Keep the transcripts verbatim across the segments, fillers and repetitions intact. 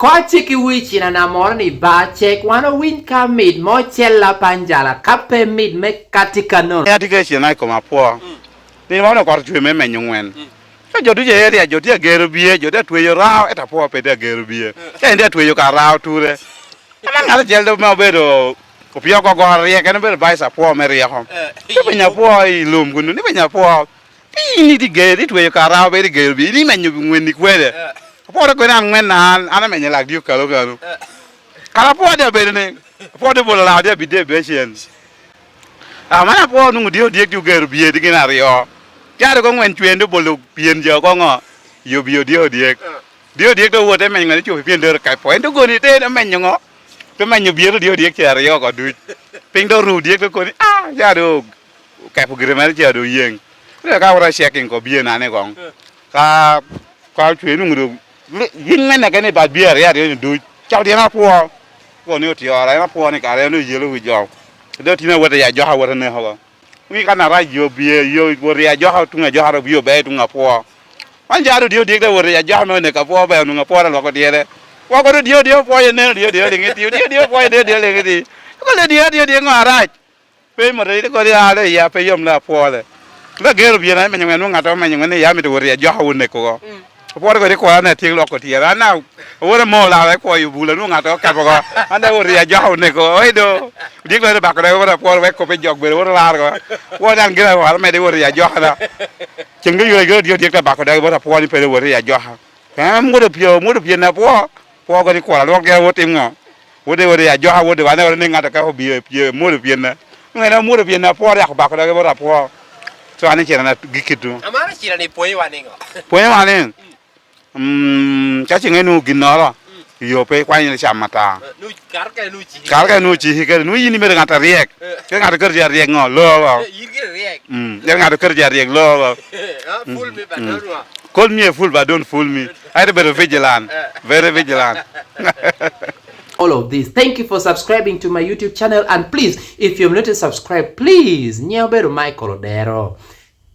Pace ki wicina na moro ni ba cek wan owiny ka mit mo cella panjala ka pe mit me kati kanono. Atye kede cen i koma apwo. Nino man okwato cwe me menyo ngwen. Ka jo ducu i area, jo tye agero bie, jo tye atweyo rao, ento apwo pe tye agero bie. Ka en tye atweyo ka rao ture. Ama ngat acel dok me obedo opio gogo ryek, en obedo vice apwo me ryeko. Ni penyo apwo i lum kunu, ni penyo apwo, "Pi in itye geyo, itweyo ka rao, bedo igero bie, in imenyo ngwen i kwede?" Apwo dok kono an ngwen na an, an amenyo lak dye okalo kano. Kara apwo de abedo ni, apwo de bolo lak dye abidde abicel. Amana apwo onwoŋo dye odyek tye ogero bie tye gin aryo. Caro ko ngwen cwen dye obolo pien jo oko ŋo, yo bie odyek odyek. Dye odyek dye owote menyo ŋo ni copi pien dero kapo. En dye ogoni te en omenyo ŋo? Te menyo bie dye odyek ce aryo oko duc. Piny dye oru odyek dye okoni, "Ah, caro dye okepo gire mere ce dye oyeŋ." Rik ka wot acek in ko bie nane koŋ. Ka, ka ocwe nwoŋo dye, yin ŋwen nake ni bat bie aryo aryo ni duc. Cako tyen apwo. Kono ni otyora, en apwo ni kare en oyelo wi jo. Dye tin awote ya joka awote neko. Wi kan arac yo bie, yo wot i ajoka, tuŋ ajoka ro bie ober tuŋ apwo. Man jaro dye odyek dye wot i ajoka me oneko apwo, ber onwoŋo apwo dye lwoko dyere. Woko dye odyek opwoyo neno dye odyek liŋ iti, dye odyek opwoyo neno dye liŋ iti. Kole dye odyek dye ŋo arac? Pe moto ite kodi ale ya pe yom la apwo le. La gero bie na menyo ŋwen, ŋat omenyo ŋwen ni ya mito wot i ajoka wot neko go. Apwod kodi kwara ne tye lwoko tyera. An na, awot amo olara i kwoyo bula, nwoŋo ŋat okabo ko. An daŋ wot i ajoka oneko. Oi do. Odyek lwete bako daŋ wot apwod wek kop i jok bedo wot olar ko. Wot an gira wara mede wot i ajoka na. Ceng do yore yore odyek te bako daŋ wot apwod ni pede wot i ajoka. Em, modo pye, modo pye na pwo. Pwo kodi kwara lwok gira wot tim ŋo? Wode, wode, ajoka wode, wan wode ni ŋat ka obio pye, modo pye na. Ŋene modo pye na pwo, yak bako daŋ wot apwo. So an icira na gikit tu. Amaro cira ni pwonyo wa niŋo? Pwonyo wa ni. Mm, ka ce ŋe nwoŋo ginnoro, yo pe ikwanyo ni cam ata. Eh, nu-, kare kare nu ciki. Kare kare nu ciki kede, nu yin ibedo ŋat aryek. Eh. Kede ŋat oketo ji aryek ŋo, loo. Eh, yin gire ryek. Mm, kede ŋat oketo ji aryek, loo. Ah, fool me, but don't wa. Call me a fool, but don't fool me. I had to be vigilant. Eh. Very vigilant. All of this. Thank you for subscribing to my YouTube channel. And please, if you're not a subscribe, please, nyiew bedo Michael Odero.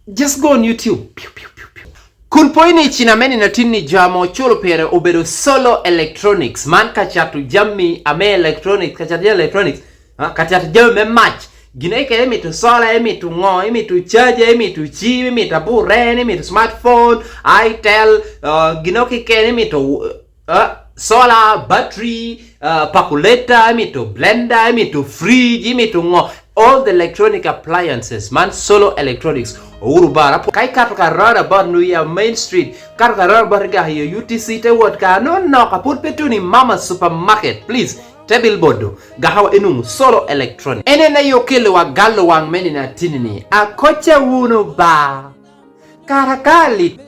Just go on YouTube. Pew, pew, pew, pew. Kun pwony ni i cina me nino tin ni jo ame oculo pire obedo Solo Electronics. Man ka cato jami ame electronics, ka cato jami electronics, ah, ka cato jami me mac. Gin eke imito sola, imito ŋo, imito caja, imito cim, imito aburen, imito smartphone, Itel, ah, gin eke keken imito, ah, solar, battery, ah, calculator, imito blender, imito fridge, imito ŋo. All the electronic appliances, man Solo Electronics. Ouru bara, ka ikato ka roundabout nu ya Main Street, kato ka roundabout igak yo U T C te wot ka no nok, apud pe tuno i Mama Supermarket, please, te billboard do, gakawa inwoŋo Solo Electronics. En en aye okelo wa galo waŋ me nino atini ni, akoca wunu ba, kara ka lit.